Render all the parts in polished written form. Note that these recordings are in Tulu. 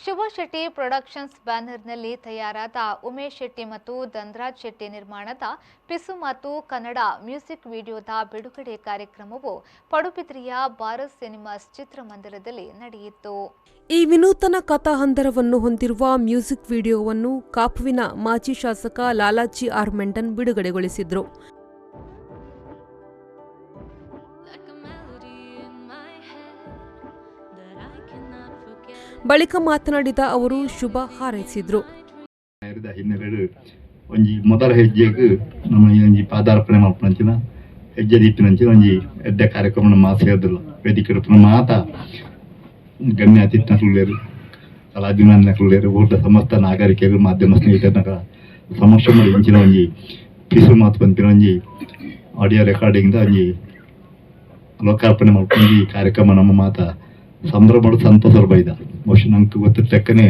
ಶುಭ ಶೆಟ್ಟಿ ಪ್ರೊಡಕ್ಷನ್ಸ್ ಬ್ಯಾನರ್ನಲ್ಲಿ ತಯಾರಾದ ಉಮೇಶ್ ಶೆಟ್ಟಿ ಮತ್ತು ಧನ್ರಾಜ್ ಶೆಟ್ಟಿ ನಿರ್ಮಾಣದ ಪಿಸು ಮತ್ತು ಕನ್ನಡ ಮ್ಯೂಸಿಕ್ ವಿಡಿಯೋದ ಬಿಡುಗಡೆ ಕಾರ್ಯಕ್ರಮವು ಪಡುಬಿದ್ರಿಯ ಭಾರತ್ ಸಿನಿಮಾಸ್ ಚಿತ್ರಮಂದಿರದಲ್ಲಿ ನಡೆಯಿತು. ಈ ವಿನೂತನ ಕಥಾಹಂದರವನ್ನು ಹೊಂದಿರುವ ಮ್ಯೂಸಿಕ್ ವಿಡಿಯೋವನ್ನು ಕಾಪುವಿನ ಮಾಜಿ ಶಾಸಕ ಲಾಲಾಜಿ ಆರ್ ಮೆಂಡನ್ ಬಿಡುಗಡೆಗೊಳಿಸಿದರು. Like a melody in my head that I cannot forget. ಬಳಿಕ ಮಾತನಾಡಿದ ಅವರು ಶುಭ ಹಾರೈಸಿದರು. ಇರದ ಹಿನ್ನೆಲೆಡ್ ಒಂಜಿ ಮೊದಲ ಹೆಜ್ಜೆಗ್ ನಮ್ಮ ಈ ಒಂಜಿ ಪಾದಾರ್ಪಣೆ ಮಲ್ಪುನಂಚಿನ, ಹೆಜ್ಜೆ ದೀಪಿನಂಚಿನ ಒಂಜಿ ಎಡ್ಡೆ ಕಾರ್ಯಕ್ರಮ ನಮ್ಮ ಸೇರ್ದಿಲ್ಲ. ವೇದಿಕೆ ಮಾತ ಗಣ್ಯ ಅತಿಥಿನಕುಲು, ಕಲಾಭಿಮಾನಿನಕುಲು, ಊರ್ದ ಸಮಸ್ತ ನಾಗರಿಕರು, ಮಾಧ್ಯಮ ಸ್ನೇಹಿತರನಕಲ ಸಮಕ್ಷಮ ಇಂಚಿನ ಒಂಜಿ ಪಿಸು ಮಾತು ಪನ್ಪಿನ ಒಂಜಿ ಆಡಿಯೋ ರೆಕಾರ್ಡಿಂಗ್ ದ ಒಂಜಿ ಲೋಕಾರ್ಪಣೆ ಮಲ್ಪುನ ಈ ಕಾರ್ಯಕ್ರಮ ನಮ್ಮ ಮಾತ ಸಂಭ್ರಮಡು ಸಂತೋಷ ಬೈದ. ಬಹುಶಃ ನಂಗೆ ಗೊತ್ತಿರ್ತಕ್ಕನೆ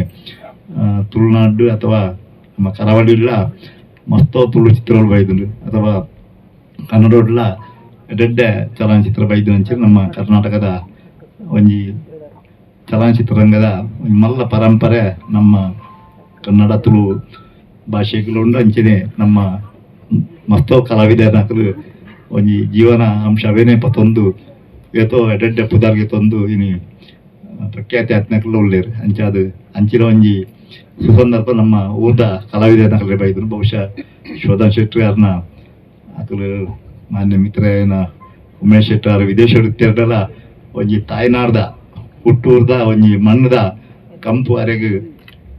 ತುಳುನಾಡು ಅಥವಾ ನಮ್ಮ ಕರಾವಳಿಲ ಮಸ್ತ ತುಳು ಚಿತ್ರಗಳು ಬೈದುಂಡು ಅಥವಾ ಕನ್ನಡೋಡ್ಲ ಎಡ್ಡೆಡ್ಡೆ ಚಲನಚಿತ್ರ ಬೈದು. ನಮ್ಮ ಕರ್ನಾಟಕದ ಒಂಜಿ ಚಲನಚಿತ್ರರಂಗದ ಒಂಜಿ ಮಲ್ಲ ಪರಂಪರೆ ನಮ್ಮ ಕನ್ನಡ, ತುಳು ಭಾಷೆಗಳು ಉಂಡು. ಅಂಚನೆ ನಮ್ಮ ಮಸ್ತೋ ಕಲಾವಿದನಕಲು ಒಂಜಿ ಜೀವನ ಅಂಶ ಅವೇನೆ ಪತ್ತೊಂದು ಏತೋ ಎಡ್ಡೆಡ್ಡೆ ಪುದರ್ಗೆ ತಂದು ಇನಿ ಪ್ರಖ್ಯಾತಿ ಆತ್ನಕಲು ಉಳ್ಳೇರು. ಅಂಚಾದ ಅಂಚಿನ ಒಂಜಿ ಸುಸಂದರ್ಭ ನಮ್ಮ ಊರ್ದ ಕಲಾವಿದನಕಲೆ ಬೈದ್ರು. ಬಹುಶಃ ಶೋಧನ್ ಶೆಟ್ಟಿ ಅರ್ನ ಅಕಲು ಮಾನ್ಯ ಮಿತ್ರನ ಉಮೇಶ್ ಶೆಟ್ಟಿ ಅವರು ವಿದೇಶ ಇರ್ತಾರಲ್ಲ, ಒಂಜಿ ತಾಯ್ನಾಡ್ದ, ಹುಟ್ಟೂರ್ದ ಒಂಜಿ ಮಣ್ಣದ ಕಂಪು ಅರೆಗ್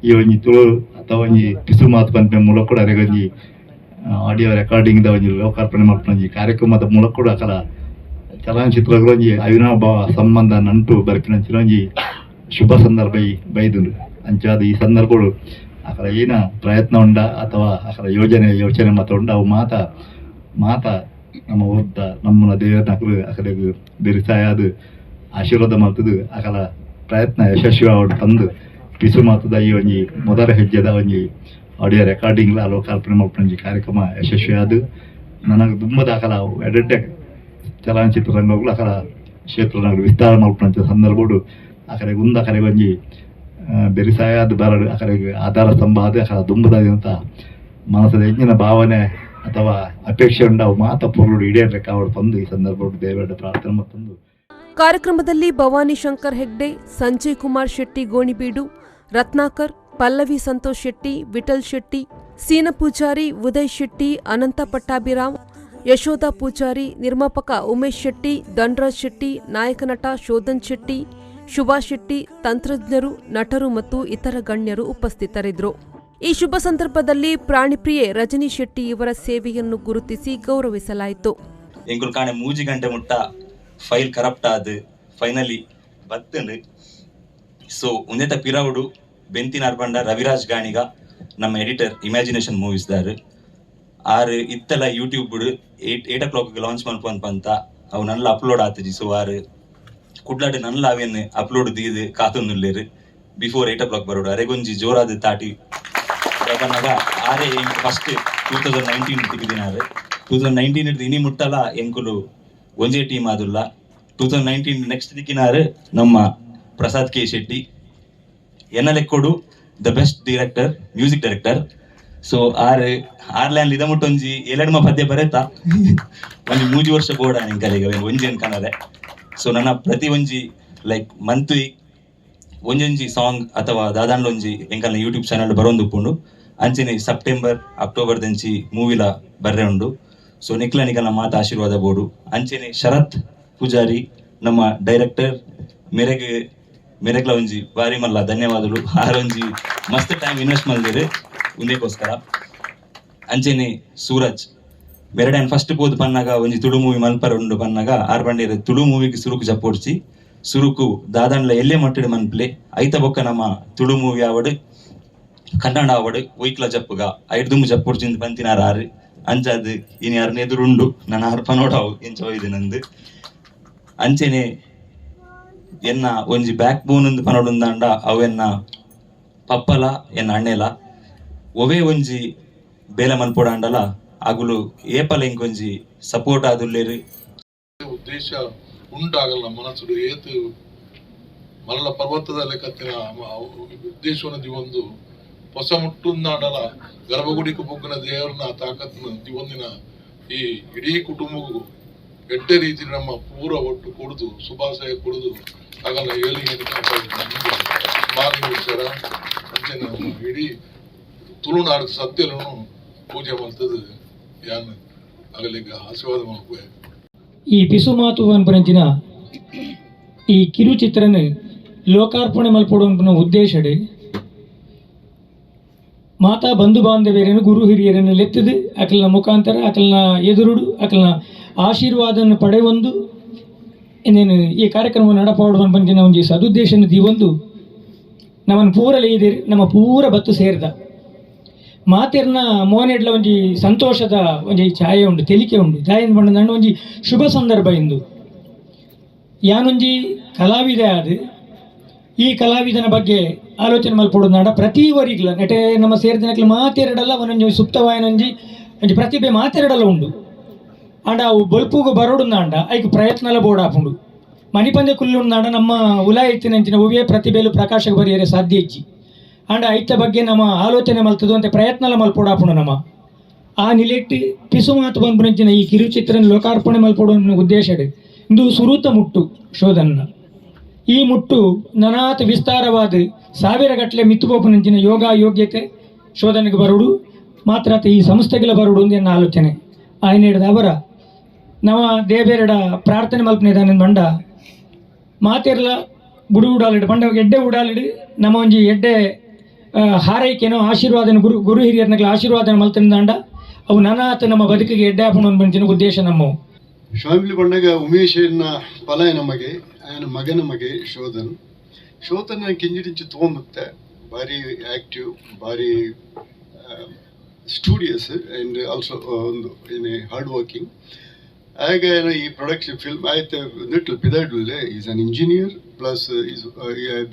ಈ ಒಂಜಿ ತುಳು ಅಥವಾ ಒಂಜಿ ಪಿಸು ಮಾತು ಪನ್ಪಿನ ಮೂಲಕ ಕೂಡ ಅರೆಗ್ ಒಂಜಿ ಆಡಿಯೋ ರೆಕಾರ್ಡಿಂಗ್ ದ ಒಂಜಿ ಲೋಕಾರ್ಪಣೆ ಮಲ್ಪುನ ಒಂಜಿ ಕಾರ್ಯಕ್ರಮದ ಮೂಲಕ ಕೂಡ ಅಕಲ ಚಲನಚಿತ್ರಗಳು ಒಂಜಿ ಅವಿನಾಭಾವ ಸಂಬಂಧ, ನಂಟು ಬರ್ಪಿನಂಚಿನ ಒಂಜಿ ಶುಭ ಸಂದರ್ಭ ಈ ಬೈದುಂಡು. ಅಂಚಾದ ಈ ಸಂದರ್ಭಗಳು ಅಕಲ ಏನ ಪ್ರಯತ್ನ ಉಂಡ ಅಥವಾ ಅಕಲ ಯೋಜನೆ, ಯೋಚನೆ ಮಾತ ಉಂಡ, ಅವು ಮಾತ ಮಾತ ನಮ್ಮ ಊರ್ದ ನಮ್ಮನ ದೇವರನಕಲು ಅಕಲೆಗ್ ಬೆರಿಸಾಯಾದ ಆಶೀರ್ವಾದ ಮಲ್ತದು ಅಕಲ ಪ್ರಯತ್ನ ಯಶಸ್ವಿ ಆವಡ್ ತಂದು ಪಿಸು ಮಾತದ ಈ ಒಂಜಿ ಮೊದಲ ಹೆಜ್ಜೆದ ಒಂಜಿ ಆಡಿಯೋ ರೆಕಾರ್ಡಿಂಗ್ ಲೋಕಾರ್ಪಣೆ ಮಲ್ಪುನ ಒಂಜಿ ಕಾರ್ಯಕ್ರಮ ಯಶಸ್ವಿ ಆದ್ ನನಗೆ ದುಂಬದ ಅಕಲ ಎಡ್ಡೆಡ್ಡೆ ಚಲನಚಿತ್ರ ರಂಗಗಳು ಅಕಲ ಕ್ಷೇತ್ರ ವಿಸ್ತಾರ ಮಲ್ಪುನಂಚ ಸಂದರ್ಭಡು ಅಕಲೆಗ್ ಉಂದು ಅಕಲೆಗ್ ಒಂಜಿ ಬೆರಿಸಾಯಾದ ಬರಡು, ಅಕಲೆಗ್ ಆಧಾರ ಸ್ತಂಭ ಆದ್ ಅಕಲ ದುಂಬುದಾದಂತ ಮನಸ್ಸದ ಹೆಚ್ಚಿನ ಭಾವನೆ ಅಥವಾ ಅಪೇಕ್ಷೆ ಉಂಡವು ಮಾತ ಪೊರ್ಲುಡು ಈಡೇರ್ಲಿಕ್ಕೆ ಆವಡ್ ಪಂದು ಈ ಸಂದರ್ಭಡು ದೇವರ ಪ್ರಾರ್ಥನೆ ಮತ್ತೊಂದು. ಕಾರ್ಯಕ್ರಮದಲ್ಲಿ ಭವಾನಿ ಶಂಕರ್ ಹೆಗ್ಡೆ, ಸಂಜಯ್ ಕುಮಾರ್ ಶೆಟ್ಟಿ ಗೋಣಿಬೀಡು, ರತ್ನಾಕರ್, ಪಲ್ಲವಿ ಸಂತೋಷ್ ಶೆಟ್ಟಿ, ವಿಠಲ್ ಶೆಟ್ಟಿ, ಸೀನ ಪೂಜಾರಿ, ಉದಯ್ ಶೆಟ್ಟಿ, ಅನಂತ ಪಟ್ಟಾಭಿರಾಮ್, ಯಶೋಧ ಪೂಜಾರಿ, ನಿರ್ಮಾಪಕ ಉಮೇಶ್ ಶೆಟ್ಟಿ, ಧನ್ರಾಜ್ ಶೆಟ್ಟಿ, ನಾಯಕ ನಟ ಶೋಧನ್ ಶೆಟ್ಟಿ, ಶುಭಾ ಶೆಟ್ಟಿ, ತಂತ್ರಜ್ಞರು, ನಟರು ಮತ್ತು ಇತರ ಗಣ್ಯರು ಉಪಸ್ಥಿತರಿದ್ದರು. ಈ ಶುಭ ಸಂದರ್ಭದಲ್ಲಿ ಪ್ರಾಣಿಪ್ರಿಯೆ ರಜನಿ ಶೆಟ್ಟಿ ಇವರ ಸೇವೆಯನ್ನು ಗುರುತಿಸಿ ಗೌರವಿಸಲಾಯಿತು. ಎಂಕುಲು ಕಾಣೆ 3 ಗಂಟೆ ಮುಟ್ಟ ಫೈಲ್ ಕರಪ್ಟ್ ಆದ್ ಫೈನಲಿ ಬತ್ತಂಡು. ಸೊ ಉಂದೆತ ಪಿರವುಡು ಬೆಂತಿನಾರ್ ಪಂಡ ರವಿರಾಜ್ ಗಾಣಿಗ, ನಮ್ಮ ಎಡಿಟರ್, ಇಮ್ಯಾಜಿನೇಷನ್ ಮೂವೀಸ್ ದಾರ್. ಆರ್ ಇತ್ತಲ ಯೂಟ್ಯೂಬ್ 8 8 ಓ ಕ್ಲಾಕ್ ಲಾಂಚ್ ಮನ್ಪು ಅಂತ ಅವು ನಲ್ಲ ಅಪ್ಲೋಡ್ ಆತಜಿ. ಸೊ ಆರ್ ಕುಡ್ಲಾಡ್ ನಲ್ಲ ಅವೇನ್ ಅಪ್ಲೋಡ್ ದೀದ್ ಕಾತೊಂದುಲ್ಲೇರು, ಬಿಫೋರ್ 8 ಓ ಕ್ಲಾಕ್ ಬರೋಡು. ಅರೆಗೊಂಜಿ ಜೋರಾದ ತಾಟಿ ಪನ್ನಗ ಆರೇ ಫಸ್ಟ್ 2019 ತಿಕ್ಕಿದಿನಾರು. 2019 ಹಿಡ್ದು ಇನಿ ಮುಟ್ಟಲ ಎಂಕುಲು ಒಂಜೇ ಟೀಮ್ ಆದುಲ್ಲ. 2019 ನೆಕ್ಸ್ಟ್ ದಿಕ್ಕಿನಾರು ನಮ್ಮ ಪ್ರಸಾದ್ ಕೆ ಶೆಟ್ಟಿ, ಎನ್ನ ಲೆಕ್ಕೊಡು the best director, music director. So are ಆರ್ಲ್ಯಾನ್ ಇದ ಮುಟ್ಟ ಒಂಜಿ ಏಳೆಡ್ಮ ಪದ್ಯ ಬರೆತಾ. ಒಂಜಿ 3 ವರ್ಷ ಬೋಡ ಎಂಕಲೆಗ್ ಅವೇನ್ ಒಂಜಿ ಅನ್ಕನರೆ. ಸೊ ನನ್ನ ಪ್ರತಿ ಒಂಜಿ ಲೈಕ್ ಮಂತ್ಲಿ ಒಂಜೊಂಜಿ ಸಾಂಗ್ ಅಥವಾ ದಾದಾನ್ಲ ಒಂಜಿ ಎಂಕಲ್ನ ಯೂಟ್ಯೂಬ್ ಚಾನಲ್ ಬರೋಂದುಪ್ಪುಂಡು. ಅಂಚನೆ ಸೆಪ್ಟೆಂಬರ್, ಅಕ್ಟೋಬರ್ ದಂಚಿ ಮೂವಿಲ ಬರ್ರೆ ಉಂಡು. ಸೊ ನಿಕ್ಲ ನಿಕಲ್ನ ಮಾತ ಆಶೀರ್ವಾದ ಬೋಡು. ಅಂಚನೆ ಶರತ್ ಪೂಜಾರಿ, ನಮ್ಮ ಡೈರೆಕ್ಟರ್, ಮೆರೆಗ್ ಮೆರೆಗ್ಲ ಒಂಜಿ ಬಾರಿ ಮಲ್ಲ ಧನ್ಯವಾದಗಳು. ಆರೊಂಜಿ ಮಸ್ತ್ ಟೈಮ್ ಇನ್ವೆಸ್ಟ್ ಮಲ್ದಿರು ಉಂದೆಕೋಸ್ಕರ. ಅಂಚನೆ ಸೂರಜ್ ಮೆರಡ್ಯಾನ್ ಫಸ್ಟ್ ಪೋದು ಪನ್ನಾಗ, ಒಂಜಿ ತುಳು ಮೂವಿ ಮಲ್ಪರ ಉಂಡು ಪನ್ನಾಗ, ಆರ್ ಬಂಡೇರು ತುಳು ಮೂವಿಗೆ ಸುರುಕು ಜಪ್ಪೋಡ್ಚಿ, ಸುರುಕು ದಾದಾನ್ಲ ಎಲ್ಲೆ ಮಟ್ಟಡ್ ಮನ್ಪ್ಲೆ, ಐತ ಬೊಕ್ಕ ನಮ್ಮ ತುಳು ಮೂವಿ ಆವಡ್, ಕನ್ನಡ ಆವಡ್, ಒಯ್ಕ್ಲ ಜಪ್ಪುಗ, ಐಡ್ದುಂಬು ಜಪ್ಪೊಡ್ಚಿಂದ್ ಪಂತಿನಾರ್ ಆರು. ಅಂಚಾದ್ ಇನಿ ಅರ್ನ ಎದುರುಂಡು ನನ್ನ ಆರ್ ಪನೋಡಾವು ಎಂಚ ಒಯ್ದು ನಂದು. ಅಂಚೆನೆ ಎನ್ನ ಒಂಜಿ ಬ್ಯಾಕ್ ಬೋನ್ ಒಂದು ಪನೋಡುಂದಾಂಡ ಅವು ಎನ್ನ ಪಪ್ಪಲ, ಎನ್ನ ಅಣ್ಣೆಲ. ಒವೇ ಒಂಜಿ ಬೇಲೆ ಮನ್ಪೊಡಾಂಡಲ ಅಗುಲು ಏಪಲ ಇಂಕೊಂಜಿ ಸಪೋರ್ಟ್ ಆದುಲ್ಲೇರು. ಉದ್ದೇಶ ಉಂಡಾಗಲ್ಲ ಮನಸ್ಸು ಏತು. ಮಲ್ಲ ಪರ್ವತದ ಕತ್ತಿನ ಉದ್ದೇಶವನ್ನು ದಿವೊಂದು ಹೊಸ ಮುಟ್ಟುಂದಾಡಲ ಗರ್ಭಗುಡಿಗೆ ಪೊಗ್ಗಿನ ದೇವರನ್ನ ತಾಕತ್ತಿನ ದಿವೊಂದಿನ ಈ ಇಡೀ ಕುಟುಂಬಕ್ಕೂ ಎಡ್ಡೆ ರೀತಿ ನಮ್ಮ ಪೂರ ಒಟ್ಟು ಕೊಡುದು ಶುಭಾಶಯ ಕೊಡುದು ಆಗಲ್ಲ ಹೇಳಿ ಮಾರ್ಗ ಅಂಚೆ ನಮ್ಮ ಇಡೀ ತುಳುನಾಡು ಸತ್ಯలను ಪೂಜೆ ಮಾಡ್ತದೆ ಯಾನ್ ಆಗಲಿಕ್ಕೆ ಆಶೀರ್ವಾದ ಮಾಡ್ಕೊ. ಈ ಪಿಸುಮಾತು ಪನ್ಪುನಂಚಿನ ಈ ಕಿರುಚಿತ್ರನ ಲೋಕಾರ್ಪಣೆ ಮಲ್ಪೊಡು ಪನ್ಪುನ ಉದ್ದೇಶಡ್ ಮಾತಾ ಬಂಧು ಬಾಂಧವ್ಯರನ್ನು ಗುರು ಹಿರಿಯರನ್ನು ಲೆತ್ತದು ಅಕಲ್ನ ಮುಖಾಂತರ ಅಕಲ್ನ ಎದುರುಡು ಅಕಲ್ನ ಆಶೀರ್ವಾದನ್ನು ಪಡೆಯೊಂದು ಇನ್ನೇನು ಈ ಕಾರ್ಯಕ್ರಮ ನಡಪಾಡು ಪನ್ಪಂಚಿನ ಒಂಜಿ ಸದುದ್ದೇಶನ ದೀವೊಂದು ನಮ್ಮನ್ನು ಪೂರ ಲೇದಿರ್ ನಮ್ಮ ಪೂರ ಬತ್ತು ಸೇರ್ದ ಮಾತೆರ್ನ ಮೋನೆಡ್ಲ ಒಂಜಿ ಸಂತೋಷದ ಒಂಜಿ ಛಾಯೆ ಉಂಡು, ತೆಲಿಕೆ ಉಂಡು. ದಾಯೆಂದ್ ಪಂಡ ಒಂಜಿ ಶುಭ ಸಂದರ್ಭ ಇಂದು. ಯಾನೊಂಜಿ ಕಲಾವಿದ ಅದು ಈ ಕಲಾವಿದನ ಬಗ್ಗೆ ಆಲೋಚನೆ ಮಲ್ಪೊಡು ಪ್ರತಿ ವರಿಗ್ಲ ನೆಟೆ ನಮ್ಮ ಸೇರಿದಿನಕ್ಲು ಮಾತೆರಡಲ್ಲ ಒಂದೊಂಜಿ ಸುಪ್ತವಾಯನೊಂಜಿ ಒಂಜಿ ಪ್ರತಿಭೆ ಮಾತೆರಡಲ್ಲ ಉಂಡು. ಆಂಡ ಅವು ಬೊಲ್ಪುಗು ಬರೋಡುಂದಾಂಡ ಐಕ್ ಪ್ರಯತ್ನಲ ಬೋಡಾಪುಂಡು. ಮನಿಪಂದೆ ಕುಲ್ಲುಂದಾಂಡ ನಮ್ಮ ಉಲಾಯಿತ್ತಿನಂಚಿನ ಒವ್ವೇ ಪ್ರತಿಭೆಲು ಪ್ರಕಾಶಕ್ಕೆ ಬರಿಯರೆ ಸಾಧ್ಯ ಇಜ್ಜಿ. ಆಂಡ ಐತ ಬಗ್ಗೆ ನಮ್ಮ ಆಲೋಚನೆ ಮಲ್ತದು ಅಂತ ಪ್ರಯತ್ನಲ ಮಲ್ಪೊಡಾಪುಂಡು. ನಮ್ಮ ಆ ನಿಲೆಟ್ಟು ಪಿಸು ಮಾತು ಬಂದ್ಪುನಂಚಿನ ಈ ಕಿರುಚಿತ್ರನ ಲೋಕಾರ್ಪಣೆ ಮಲ್ಪೊಡು ಉದ್ದೇಶಡ್ ಇಂದು ಸುರೂತ ಮುಟ್ಟು ಶೋಧನ ಈ ಮುಟ್ಟು ನನಾತ್ ವಿಸ್ತಾರವಾದ ಸಾವಿರ ಗಟ್ಟಲೆ ಮಿತ್ತುಪೋಪುನಂಚಿನ ಯೋಗ ಯೋಗ್ಯತೆ ಶೋಧನೆಗೆ ಬರುಡು ಮಾತ್ರ ಈ ಸಂಸ್ಥೆಗಳ ಬರುಡು ಅಂತ ಆಲೋಚನೆ. ಆಯ್ನ ಹಿಡ್ದ ಅವರ ನಮ್ಮ ದೇಬೇರಡ ಪ್ರಾರ್ಥನೆ ಮಲ್ಪನೆ ಬಂಡ ಮಾತೆರ್ಲ ಬುಡು ಉಡಾಲಿಡು ಪಂಡ ಎಡ್ಡೆ ಉಡಾಲಿಡು ನಮ್ಮ ಒಂಜಿ ಎಡ್ಡೆ ಹಾರೈಕೆನೋ ಆಶೀರ್ವಾದನ ಗುರು ಗುರು ಹಿರಿಯರ್ನಗಳ ಆಶೀರ್ವಾದನ ಮಲ್ತಂದಾಂಡ ಅವು ನನಾತ್ ನಮ್ಮ ಬದುಕಿಗೆ ಎಡ್ಡೆ ಆಪುಣ ಉದ್ದೇಶ ನಮ್ಮವು. ಶಾಮಿಲಿ ಪಂಡಗ ಉಮೇಶನ ಫಲಯ ನಮಗೆ ಆಯನ ಮಗನ ಮಗೆ ಶೋಧನ್ ಶೋಧನ್ ಕಿಂಜಿಡಿಂಚು ತೋಂಬತ್ತೆ ಭಾರಿ ಆ್ಯಕ್ಟಿವ್, ಭಾರಿ ಸ್ಟೂಡಿಯಸ್ ಆ್ಯಂಡ್ ಆಲ್ಸೋ ಒಂದು ಏನೇ ಹಾರ್ಡ್ ವರ್ಕಿಂಗ್. ಆಗ ಏನೋ ಈ ಪ್ರೊಡಕ್ಷನ್ ಫಿಲ್ಮ್ ಆಯ್ತು ನಿಟ್ಲು ಪಿದಾಯ್ಡುಲ್ಲೆ is an engineer plus is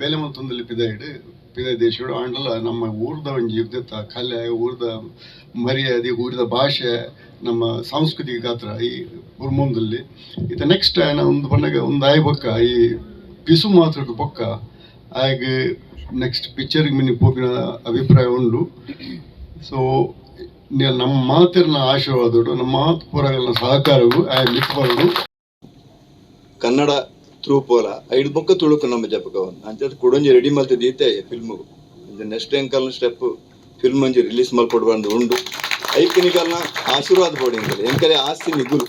ಬೇಲೆ ಮಂತೊಂದಲ್ಲಿ ಪಿದಾಯ್ಡು ಪಿದಾಯ್ ದೇಶಡು ಆಂಡಲ ನಮ್ಮ ಊರ್ದ ಒಂಜಿ ಇರ್ದತ್ತ ಕಲೆ, ಊರ್ದ ಮರ್ಯಾದೆ, ಊರ್ದ ಭಾಷೆ, ನಮ್ಮ ಸಾಂಸ್ಕೃತಿಕ ಗಾತ್ರ ಈ ಉರ್ಮೊಂದಲ್ಲಿ ಇತ್ತ ನೆಕ್ಸ್ಟ್ ಆಯ್ನ ಒಂದು ಪನ್ನಗ ಒಂದು ಆಯ್ ಬೊಕ್ಕ ಈ ಪಿಸು ಮಾತ್ರದ ಬೊಕ್ಕ ಆಗ ನೆಕ್ಸ್ಟ್ ಪಿಕ್ಚರ್ಗೆ ಮಿನಿ ಪೋಪಿನ ಅಭಿಪ್ರಾಯ ಉಂಡು. ಸೊ ನಮ್ಮ ಮಾತಿನ ಆಶೀರ್ವಾದಡು ನಮ್ಮ ಮಾತು ಪೂರಗಳ ಸಹಕಾರವು ಆಯ್ ಮಿತ್ ಬರಡು. ಕನ್ನಡ ತ್ರೂಪೋಲ ಐದು ಬೊಕ್ಕ ತುಳುಕು ನಮ್ಮ ಜಪಕ ಅಂಚ ಕುಡೊಂಜಿ ರೆಡಿ ಮಲ್ತೆ ದೀತೆ ಫಿಲ್ಮ್ಗು ನೆಕ್ಸ್ಟ್ ಎಂಕಲ್ನ ಸ್ಟೆಪ್ ಫಿಲ್ಮ್ ಒಂಜಿ ರಿಲೀಸ್ ಮಲ್ಪೊಡು ಬಂದು ಉಂಡು. ಐಕ್ ನಿಕಲ್ನ ಆಶೀರ್ವಾದ ಬೋಡಿ ಎಂಕಲೆ ಎಂಕಲೆ ಆಸ್ತಿ ನಿಗುಲು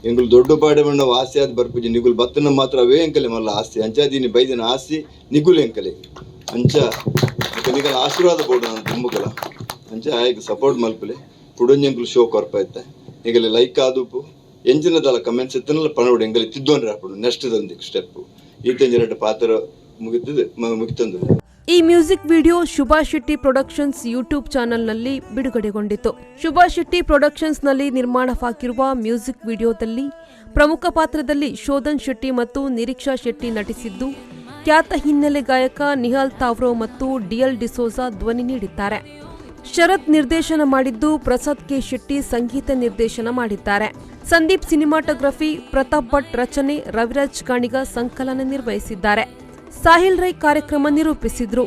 ಎಂಗುಲು ದೊಡ್ಡ ಪಾಡೆ ಬಂಡ ಆಸ್ತಿ ಆದ್ ಬರ್ಪುಜಿ ನಿಗುಲು ಬತ್ತನ ಮಾತ್ರ ಅವೇ ಎಂಕಲೆ ಮಲ್ಲ ಆಸ್ತಿ ಅಂಚಾದೀನಿ ಬೈದಿನ ಆಸ್ತಿ ನಿಗುಲು ಎಂಕಲೆ ಅಂಚ ನಿಕಲ್ ಆಶೀರ್ವಾದ ಬೋಡು ನಾನು ತುಂಬುಗಲ ಅಂಚ ಆಯ್ಕೆ ಸಪೋರ್ಟ್ ಮಲ್ಪಲೆ ಕುಡೊಂಜಿ ಎಂಕುಲು ಶೋ ಕೊರ್ಪ ಇತ್ತೆ ನಿಗಲೆ ಲೈಕ್ ಆದುಪು ಎಂಜಿನದಲ್ಲ ಕಮೆಂಟ್ಸ್ ಇತ್ತನಲ್ಲ ಪಣೋಡು ಎಂಗಲೆ ತಿದ್ದೋನ್ರೆ ಆಪುಂಡು ನೆಕ್ಸ್ಟ್ ದಂದಿ ಸ್ಟೆಪ್ ಈತೆಂಜಿ ಪಾತ್ರ ಮುಗಿತದೆ ಮುಗಿತಂದು. ಈ music video Shubha Shetty productions YouTube ಚಾನೆಲ್ನಲ್ಲಿ ಬಿಡುಗಡೆಗೊಂಡಿತು. ಶುಭಾ ಶೆಟ್ಟಿ ಪ್ರೊಡಕ್ಷನ್ಸ್ನಲ್ಲಿ ನಿರ್ಮಾಣವಾಗಿರುವ ಮ್ಯೂಸಿಕ್ ವಿಡಿಯೋದಲ್ಲಿ ಪ್ರಮುಖ ಪಾತ್ರದಲ್ಲಿ ಶೋಧನ್ ಶೆಟ್ಟಿ ಮತ್ತು ನಿರೀಕ್ಷಾ ಶೆಟ್ಟಿ ನಟಿಸಿದ್ದು, ಖ್ಯಾತ ಹಿನ್ನೆಲೆ ಗಾಯಕ ನಿಹಾಲ್ ತಾವ್ರೋ ಮತ್ತು ಡಿಎಲ್ ಡಿಸೋಜಾ ಧ್ವನಿ ನೀಡಿದ್ದಾರೆ. ಶರತ್ ನಿರ್ದೇಶನ ಮಾಡಿದ್ದು, ಪ್ರಸಾದ್ ಕೆ ಶೆಟ್ಟಿ ಸಂಗೀತ ನಿರ್ದೇಶನ ಮಾಡಿದ್ದಾರೆ. ಸಂದೀಪ್ ಸಿನಿಮಾಟೋಗ್ರಫಿ, ಪ್ರತಾಪ್ ಭಟ್ ರಚನೆ, ರವಿರಾಜ್ ಗಾಣಿಗ ಸಂಕಲನ ನಿರ್ವಹಿಸಿದ್ದಾರೆ. ಸಾಹಿಲ್ ರೈ ಕಾರ್ಯಕ್ರಮ ನಿರೂಪಿಸಿದ್ರು.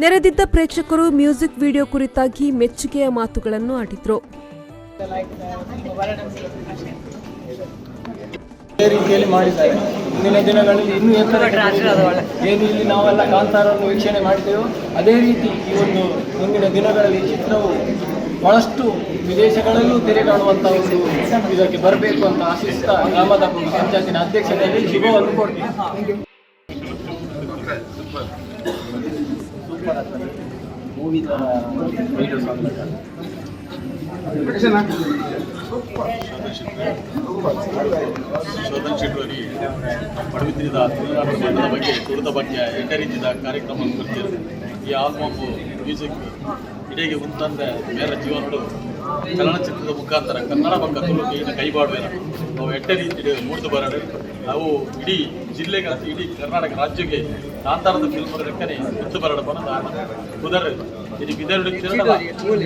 ನೆರೆದಿದ್ದ ಪ್ರೇಕ್ಷಕರು ಮ್ಯೂಸಿಕ್ ವಿಡಿಯೋ ಕುರಿತಾಗಿ ಮೆಚ್ಚುಗೆಯ ಮಾತುಗಳನ್ನು ಆಡಿದ್ರು. ರೀತಿಯಲ್ಲಿ ಮಾಡಿದ್ದಾರೆ. ಮುಂದಿನ ದಿನಗಳಲ್ಲಿ ಇನ್ನೂ ಎತ್ತರಕ್ಕೆ ಏನು ಇಲ್ಲಿ ನಾವೆಲ್ಲ ಕಾಂತಾರವನ್ನು ವೀಕ್ಷಣೆ ಮಾಡಿದೆವು, ಅದೇ ರೀತಿ ಈ ಒಂದು ಮುಂದಿನ ದಿನಗಳಲ್ಲಿ ಚಿತ್ರವು ಬಹಳಷ್ಟು ವಿದೇಶಗಳಲ್ಲೂ ತೆರೆ ಕಾಣುವಂಥ ಒಂದು ಇದಕ್ಕೆ ಬರಬೇಕು ಅಂತ ಆಶಿಸ್ತಾ ಗ್ರಾಮದ ಪಂಚಾಯತಿನ ಅಧ್ಯಕ್ಷತೆಯಲ್ಲಿ ಶುಭವನ್ನು ಕೊಡ್ತೀನಿ. ಶೋಧನ್ ಶೆಟ್ಟಿ ಪಡುಬಿದ್ರಿದ ತುಳುನಾಡು ಬಣ್ಣದ ಬಗ್ಗೆ ತುಳುದ ಬಗ್ಗೆ ಎಡ್ಡೆ ರೀತಿಯ ಕಾರ್ಯಕ್ರಮ ಕೊಡ್ತೀರಿ. ಈ ಆಲ್ಬಮ್ ಮ್ಯೂಸಿಕ್ ಇಡೀ ಉಂತಂದೆ ಬೇರೆ ಜೀವನಡು ಚಲನಚಿತ್ರದ ಮುಖಾಂತರ ಕನ್ನಡ ಬಕ್ಕ ತುಳುಕು ಕೈಬಾಡುವೆ ಅವು ಎಡ್ಡೆ ರೀತಿ ಮೂಡ್ದು ಬರಡು ಅವು ಇಡೀ ಜಿಲ್ಲೆಗೆ ಇಡೀ ಕರ್ನಾಟಕ ರಾಜ್ಯಕ್ಕೆ ಕಾಂತಾರದ ಫಿಲ್ಮ್ ಲೆಕ್ಕನೆ ಎತ್ತು ಬರಡು ಬನ್ನದು ಕುದರ್ ಇಡೀ ಬಿದರುಡು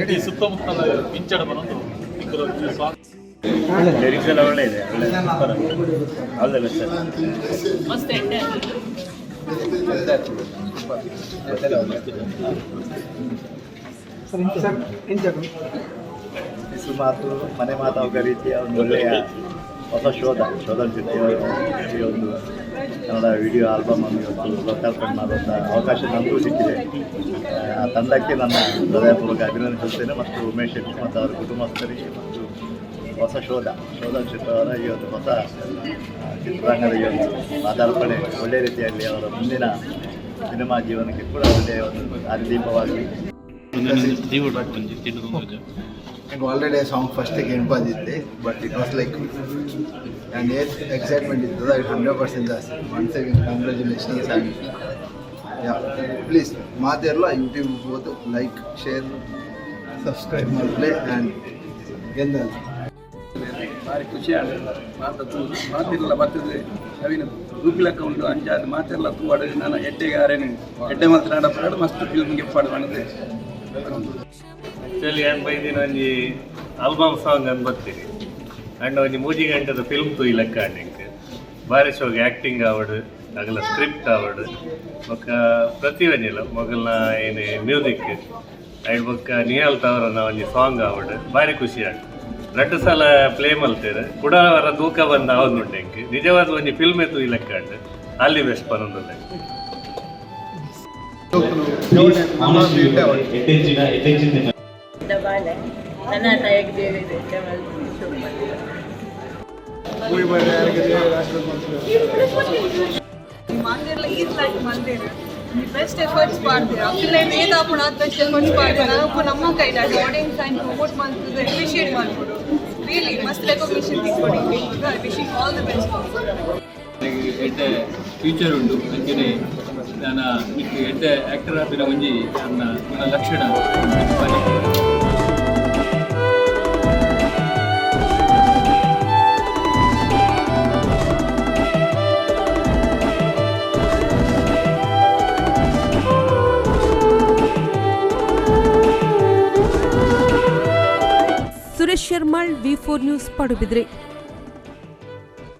ಇಡೀ ಸುತ್ತಮುತ್ತಲ ಮಿಂಚಡ ಬನ್ನದು ಈ ಸಾಂಗ್. ಲಿರಿಕ್ಸ್ ಎಲ್ಲ ಒಳ್ಳೆ ಇದೆ, ಒಳ್ಳೆ ಸೂಪರ್ ಆಗಿದೆ. All the best sir. ಮಸ್ತ್. ಪಿಸು ಮಾತು ಮನೆ ಮಾತಾಗುವ ರೀತಿಯ ಒಂದು ಒಳ್ಳೆಯ ಹೊಸ ಶೋಧ ಶೋಧನ್ ಶೆಟ್ಟಿಯವರು ಈ ಒಂದು ಕನ್ನಡ ವಿಡಿಯೋ ಆಲ್ಬಮ್ ಅನ್ನು ಇವತ್ತು ಲೋಕಾರ್ಪಣೆ ಮಾಡುವಂಥ ಅವಕಾಶ ನನಗೂ ಸಿಕ್ಕಿದೆ. ಆ ತಂಡಕ್ಕೆ ನನ್ನ ಹೃದಯಪೂರ್ವಕ ಅಭಿನಂದಿಸುತ್ತೇನೆ ಮತ್ತು ಉಮೇಶ್ ಶೆಟ್ಟಿ ಮತ್ತು ಅವರ ಕುಟುಂಬಸ್ಥರಿಗೆ ಮತ್ತು ಹೊಸ ಶೋಧ ಶೋಧನ್ ಶೆಟ್ಟಿ ಅವರ ಈ ಒಂದು ಹೊಸ ಚಿತ್ರರಂಗದ ಈ ಒಂದು ಪಾದಾರ್ಪಣೆ ಒಳ್ಳೆಯ ರೀತಿಯಲ್ಲಿ ಅವರ ಮುಂದಿನ ಸಿನಿಮಾ ಜೀವನಕ್ಕೆ ಕೂಡ ಒಳ್ಳೆಯ ಒಂದು ದಾರಿದೀಪವಾಗಲಿ. And already song first ಕೇಳ್ಪಾದಿತ್ತೆ, but it was like and ಏತ್ ಎಕ್ಸೈಟ್ಮೆಂಟ್ ಇರ್ತದೆ, ಅದು 100% ಜಾಸ್ತಿ. Once again congratulations and yeah, please ಮಾತೆಲ್ಲ ಯೂಟ್ಯೂಬ್ ಹೋದು ಲೈಕ್, ಶೇರ್, ಸಬ್ಸ್ಕ್ರೈಬ್ ಮಾಡಲೇ ಆ್ಯಂಡ್ ಗೆಂದಲ್ಲ. ಭಾರಿ ಖುಷಿ ಆಗಿದೆ. ಮಾತ ಮಾತಿರಲ್ಲ ಬರ್ತದೆ. ನವೀನ ತೂಪಿಲಕ್ಕ ಉಂಟು. ಅಂಚಾದ ಮಾತೆಲ್ಲ ತೂವಾಡ ನಾನು ಎಡ್ಡೆಗೆ ಆರೇನು ಎಡ್ಡೆ ಮಾತ್ರ ನಡಪಡ ಮಸ್ತ್ ಫಿಲ್ಮ್ಗೆ ಪಾಡು ಮಾಡಿದೆ. ಆ್ಯಕ್ಚುಲಿ ಏನು ಬೈದಿನ ಒಂಜಿ ಆಲ್ಬಮ್ ಸಾಂಗ್ ಅಂದ್ ಬರ್ತೀರಿ ಅಂಡ್ ಒಂಜಿ ಮೂಜಿ ಗಂಟೆದ ಫಿಲ್ಮ್ ತೂಯಿ ಲೆಕ್ಕ ಎಂಕ್. ಬಾರಿ ಶೋಗೆ ಆ್ಯಕ್ಟಿಂಗ್ ಆವಡ್, ಅಗಲ ಸ್ಕ್ರಿಪ್ಟ್ ಆವಡ್, ಬೊಕ್ಕ ಪ್ರತಿ ಒಂಜಿಲ ಮೊಗಲ್ನ ಏನು ಮ್ಯೂಸಿಕ್ ಐಡ್ ಬೊಕ್ಕ ನಿಹಾಲ್ ತವರನ ಒಂಜಿ ಸಾಂಗ್ ಆವಡ್, ಬಾರಿ ಖುಷಿ ಆಂಡ್. ರಡ್ಡ್ ಸಲ ಪ್ಲೇ ಮಲ್ತೇರು ಕುಡ ಅವರ ದೂಕ ಬಂದ ಆವೊಂದುಂಡು ಎಂಕ್. ನಿಜವಾದ ಒಂಜಿ ಫಿಲ್ಮ್ ತೂಯಿ ಲೆಕ್ಕ and all the best ಪನೊಂದುಲ್ಲೆ. ಎಡ್ಡೆಂಚಿನ ಎಡ್ಡೆಂಚಿನ. ಬಾಳೆ ನನ್ನ ತಾಯಿಗೆ ದೇವಿದೆ. ಮಾಂದಿರ್ಲ is like Mandir best efforts ಪಾಡ್ತೀರ. ಅಕ್ಲೆನ್ ಏದಾಪುಣ ಬೆಸ್ಟ್ ಎಫರ್ಟ್ಸ್ ಪಾಡ್ತೀರ. ನಾವು ನಮ್ಮ ಕೈಲಿ ಆಡಿಯನ್ಸ್ ಆ್ಯಂಡ್ ಪ್ರಮೋಟ್ ಮಾಡ್ತಿದ್ರೆ ಅಪ್ರಿಷಿಯೇಟ್ ಮಾಡ್ಬೋದು. ರಿಯಲಿ ಮಸ್ತ್ ರೆಕಗ್ನಿಷನ್ ತಿಕ್ಕೊಡಿ. Wishing all the best. ಎಡ್ಡೆ ಫ್ಯೂಚರ್ ಉಂಡು. ಅಂಚನೆ ನಾನು ಮಿಕ್ಕ ಎಡ್ಡೆ ಆ್ಯಕ್ಟರ್ ಆಪಿನ ಒಂಜಿ ನನ್ನ ಗುಣ ಲಕ್ಷಣ. ಸುರೇಶ್ ಶರ್ಮಾಳ್, ವಿ4 ನ್ಯೂಸ್, ಪಡುಬಿದ್ರೆ.